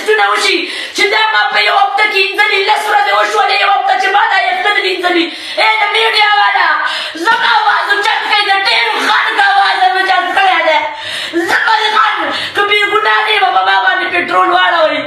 ټیسټونه وشي چې دا ما په یو هفته کې انځلي، 10 ورځې وشولې، یو هفته چې ما دا یې نه دي انځلي. ای د میډیا والا، زما اواز اوچت کړئ، د ډېرو خلکو اواز یې اوچت کړی دی. زه پرې خان که بې ګناه نه یم، په ما باندې پټرول واړوئ،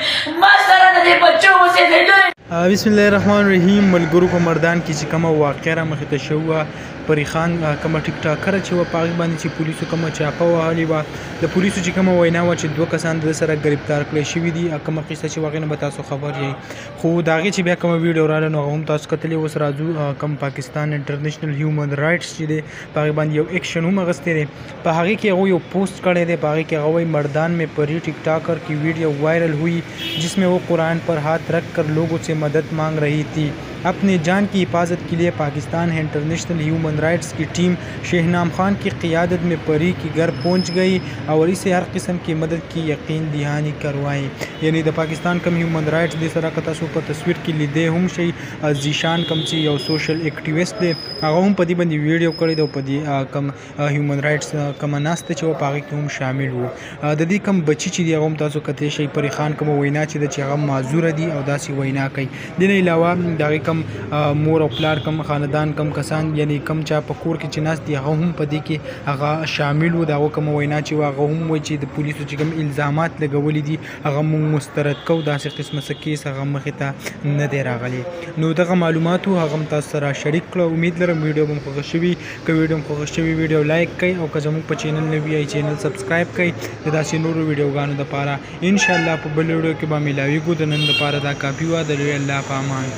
ما سره د دې بچو اوسېدئ. بسم الله الرحمن الرحیم. ملګرو، په مردان کې چې کومه واقعه را مخې ته شوې وه، پري خان کومه ټیک ټاکره چې وه، په هغې باندې چې پولیسو کومه چاپه وهلې وه، د پولیسو چې کومه وینا وه چې 2 کسان د سره ګرفتار کړی شوي دي، کومه قصه چې وه هغې نه به تاسو خبر یئ. خو د هغې چې بیا کومه ویډیو راغله نو هغه هم تاسو کتلې. اوس راځو کوم پاکستان انټرنیشنل هیومن رایټس چې دی په هغې باندې یو اکشن هم اخیستی دی. په هغې کې هغوی یو پوسټ کړی دی، په هغې کې هغه وایي مردان میں پری ټیک ټاکر کی ویډیو وائرل ہوئی جس میں وہ قرآن پر ہاتھ رکھ کر لوگوں سے مدد مانگ رہی تھی۔ اپنے جان کی حفاظت کے لیے پاکستان international human rights کی ٹیم شہنام خان کی قیادت میں پری کی گھر پہنچ گئی اور اسے ہر قسم کی مدد کی یقین دہانی کروائیں۔ یعنی د پاکستان کم هیومن رائټس دې سره که تاسو په تصویر کې لیدی هم شئ، ذیشان کم چې یو سوشل اکټیویست دی هغه هم په دې باندې ویډیو کړې ده او په دې کم هیومن رائټس کومه ناسته چې وه په هغې کې هم شامل وو. د دې کم بچي چې دی هغه هم تاسو کتلی شئ. پري خان کومه وینا چې ده چې هغه معذوره دي او داسې وینا کوي. دې نه علاوه د هغې کم مور او پلار کم خاندان کم کسان یعنی کم چا په کور کې چې ناست دي هغه هم په دې کې هغه شامل وو. د هغو کومه وینا چې وه هغه هم وایي چې د پولیسو چې کوم الزامات لګولي دي هغه موږ مسترد کوو، داسې قسمه څه کیس هغه مخې ته نه دی راغلی. نو دغه معلوماتو هغه هم تاسو سره شریک کړه. امید لرم ویډیو به مو خوښه شوي. که ویډیو مو خوښه شوي ویډیو لایک کړئ او که زموږ په چینل نوي یئ چینل سبسکرایب کړئ د داسې نورو ویډیوګانو دپاره. انشاءالله په بل ویډیو کې به میلاویږو. د نن دپاره دا کافي وه. د لوی الله په امان.